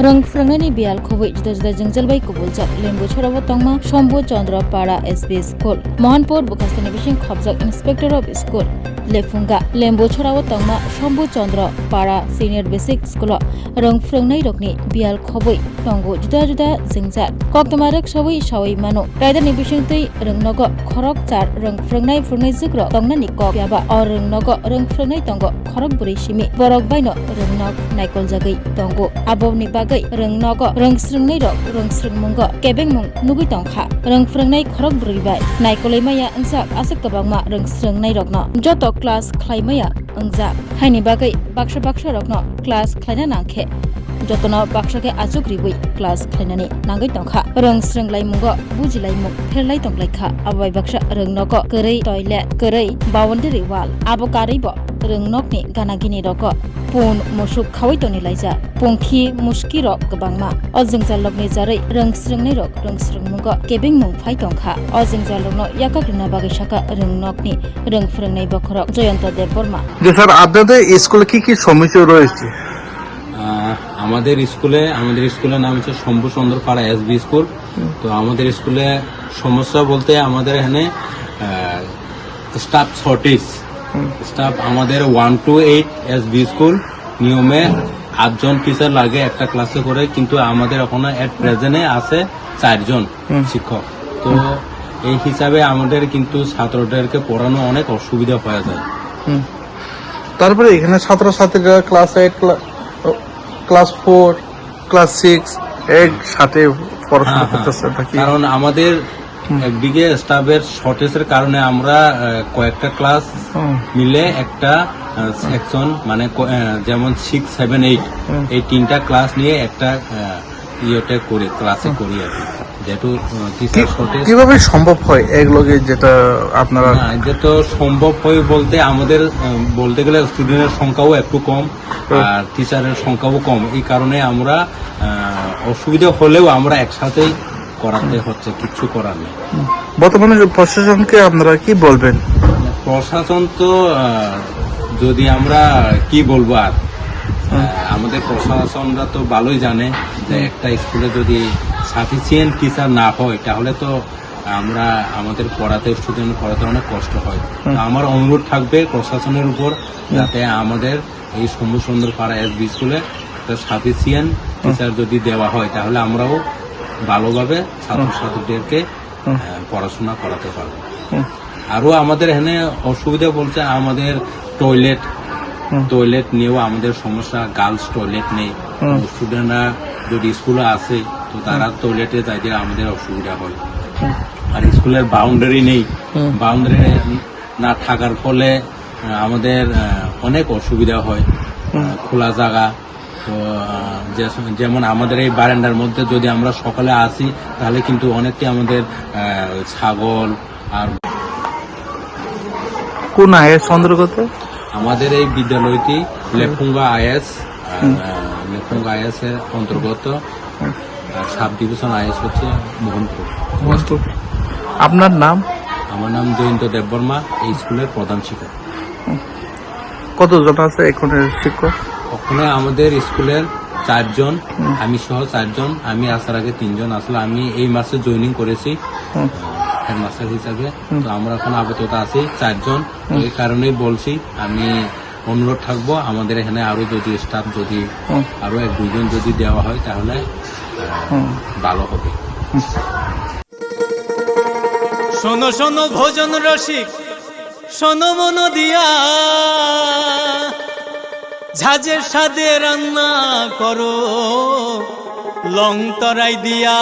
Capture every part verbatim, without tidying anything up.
Rwng phrwngnani biyal khobwi juda juda jwngjal bai kubuljak Lembu Chorao tongma Shambhu Chandra Para S B School, Mohanpur Bwkhasteni bising khopjak Inspector of School, Lephunga. Lembu Chorao tongma Shambhu Chandra Para Senior Basic School o rwng phrwngnairokni biyal khobwi tongo juda juda jwngjal. Koktwma rwksawi sawi mano. Raidani bisingtwi rwngnogo khorok char rwng phrwngnai phrwngnai jukrok tongnani kok phiya ba o rwngnogo rwng phrwngnai tongo khorok bwrwi simi. Borok baino rwngnok naikoljagwi tongo. Aboni bagwi rwngnogo rwng srwngnairok rwng srwngmungo kebengmung nugwi tongkha. Rwng phrwngnai khorok bwrwi bai naikolwi maya wngjak aswk kwbangma rwng srwngnairokno. Joto class khlai maya wngjak. Haini bagwi baksa baksa rokno class khlaina nangkhe jotono baksa khe achuk riwi class khlainani nangwi tongkha. Rwng srwng laimungo buji laimung pherlai tonglaikha. Abo bai baksa rwngnogo kwrwi toilet, kwrwi boundary wall. Abo karwibo rwngnokni gana gini rogo pun musuk khawi toni laijak. Pungkhi muski rok kwbangma. O jwngjal rokni jarwi rwng srwngnairok rwng srwngmungo kebengmung phai tongkha. O jwngjal rokno yakak rwna bagwi saka rwngnokni rwng phrwngnai bokhorok Jayanta Debbarma. যে স্যার, আপনাদের স্কুলে কি কি সমস্যা রয়েছে? আহ, আমাদের স্কুলে, আমাদের স্কুলের নাম হচ্ছে শম্ভু চন্দ্র পাড়া এসবি স্কুল। তো আমাদের স্কুলে সমস্যা বলতে আমাদের এখানে, আহ, স্টাফ শর্টেজ। স্টাফ আমাদের one two eight SB school নিয়মে আটজন টিচার লাগে একটা ক্লাসে করে, কিন্তু আমাদের এখনো এট প্রেজেন্টে আছে চারজন শিক্ষক। তো এই হিসাবে আমাদের কিন্তু ছাত্রদেরকে পড়ানো অনেক অসুবিধা হয়ে যায়। হুম। তারপরে এখানে ছাত্রছাত্রীরা ক্লাস এইট, ক্লা-, ও, ক্লাস ফোর, ক্লাস সিক্স একসাথে পড়াশোনা হ্যাঁ, হ্যাঁ। করতেছে নাকি? কারণ আমাদের হুম। একদিকে স্টাফের শর্টেজের কারণে আমরা, আহ, কয়েকটা ক্লাস হুম। মিলে একটা, আহ, সেকশন, মানে ক-, আহ, যেমন সিক্স, সেভেন, এইট, হুম। এই তিনটা ক্লাস নিয়ে একটা, আহ, ইয়েতে করি, ক্লাসে হুম। করি আর কি। যেহেতু, আহ, টিচার কি-, শর্টেজ। কিভাবে সম্ভব হয় এক লগে যেটা আপনারা না, এটা তো সম্ভব হয় বলতে আমাদের, আহ, বলতে গেলে স্টুডেন্টের সংখ্যাও একটু কম, হুম। আর টিচারের সংখ্যাও কম। এই কারণে আমরা, আহ, অসুবিধা হলেও আমরা একসাথেই করাতে হুম। হচ্ছে, কিচ্ছু করার নেই। হুম। বর্তমানে প্রশাসনকে আপনারা কি বলবেন? প্রশাসন তো, আহ, যদি আমরা কি বলবো আর, হুম। আহ, আমাদের প্রশাসনরা তো ভালোই জানে যে হুম। একটা স্কুলে যদি সাফিসিয়েন্ট টিচার না হয়, তাহলে তো আমরা আমাদের পড়াতে, স্টুডেন্ট পড়াতে অনেক কষ্ট হয়। হুম। তো আমার অনুরোধ থাকবে প্রশাসনের উপর, হুম। যাতে আমাদের এই শম্ভু চন্দ্র পাড়া এসবি স্কুলে একটা সাফিসিয়েন্ট হুম। টিচার যদি দেওয়া হয়, তাহলে আমরাও ভালোভাবে ছাত্রছাত্রীদেরকে, হুম। আহ, পড়াশোনা করাতে পারবো। হুম। আরও আমাদের এখানে অসুবিধা বলতে আমাদের টয়লেট, হুম। টয়লেট নিয়েও আমাদের সমস্যা, গার্লস টয়লেট নেই। হুম। স্টুডেন্টরা যদি স্কুলে আসে, তো তারা হুম। টয়লেটে যাইতে আমাদের অসুবিধা হয়। হুম। আর স্কুলের বাউন্ডারি নেই, হুম। বাউন্ডারি না থাকার ফলে, আহ, আমাদের, আহ, অনেক অসুবিধা হয়। হুম। আহ, খোলা জায়গা, তো, আহ, যে-, যেমন আমাদের এই বারান্দার মধ্যে যদি আমরা সকালে আসি, তাহলে কিন্তু অনেকটাই আমাদের, আহ, ছাগল আর কোন আইএস অন্তর্গত? আমাদের এই বিদ্যালয়টি লেফুঙ্গা আইএস, আহ, হুম। লেফুঙ্গা আইএস এর অন্তর্গত। হুম। আর সাব ডিভিশন আইএস হচ্ছে মোহনপুর। মোহনপুর। আপনার নাম? আমার নাম জয়ন্ত দেববর্মা, এই স্কুলের প্রধান শিক্ষক। হুম। কতজন আছে এখানে শিক্ষক? ওখানে আমাদের স্কুলের চারজন, হুম। আমি সহ চারজন, আমি আসার আগে তিনজন আসলে, আমি এই মাসে জয়েনিং করেছি, হুম। হেডমাস্টার হিসাবে। হুম। তো আমরা এখন আপাতত আছি চারজন। তো হুম। এই কারণেই বলছি, আমি অনুরোধ থাকবো, আমাদের এখানে আরো যদি স্টাফ যদি হুম। আরো এক দুইজন যদি দেওয়া হয়, তাহলে, আহ, হুম। ভালো হবে। হুম। শোনো শোনো ভোজন রসিক, শোনো মন দিয়া, ঝাঁঝের স্বাদে রান্না করো লং তরাই দিয়া।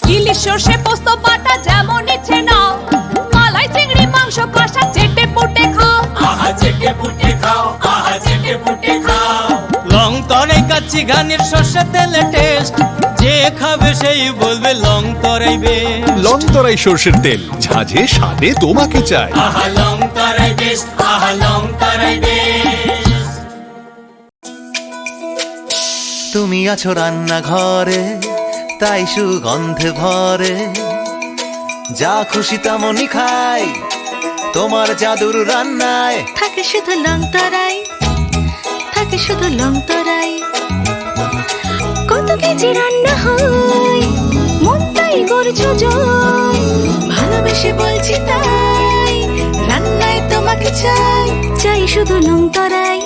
ইলিশ সর্ষে পোস্ত বাটা যেমন ইচ্ছে নাও, মালাই চিংড়ি মাংস কষা চেটে পুটে খাও। আহা চেটে পুটে খাও, আহা চেটে পুটে খাও। লং তরাই কাচ্চি ঘানির সর্ষে তেলে টেস্ট, যে খাবে সেই বলবে লং তরাই বেস্ট। লং তরাই সর্ষের তেল, ঝাঁঝে স্বাদে তোমাকে চাই। আহা লং তরাই বেস্ট, আহা লং তরাই বেস্ট। তুমি আছো রান্নাঘরে, তাই সুগন্ধে ভরে। যা খুশি তেমনই খাই, তোমার জাদুর রান্নায়। থাকে শুধু লং তরাই, থাকে শুধু লং তরাই। রান্না হয় মনটাই করছো জয়। ভালোবেসে বলছি তাই, রান্নায় তোমাকে চাই। চাই শুধু লং তরাই,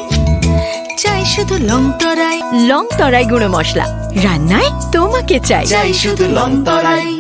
চাই শুধু লং তরাই। লং তরাই গুঁড়ো মশলা, রান্নায় তোমাকে চাই। চাই শুধু লং তরাই।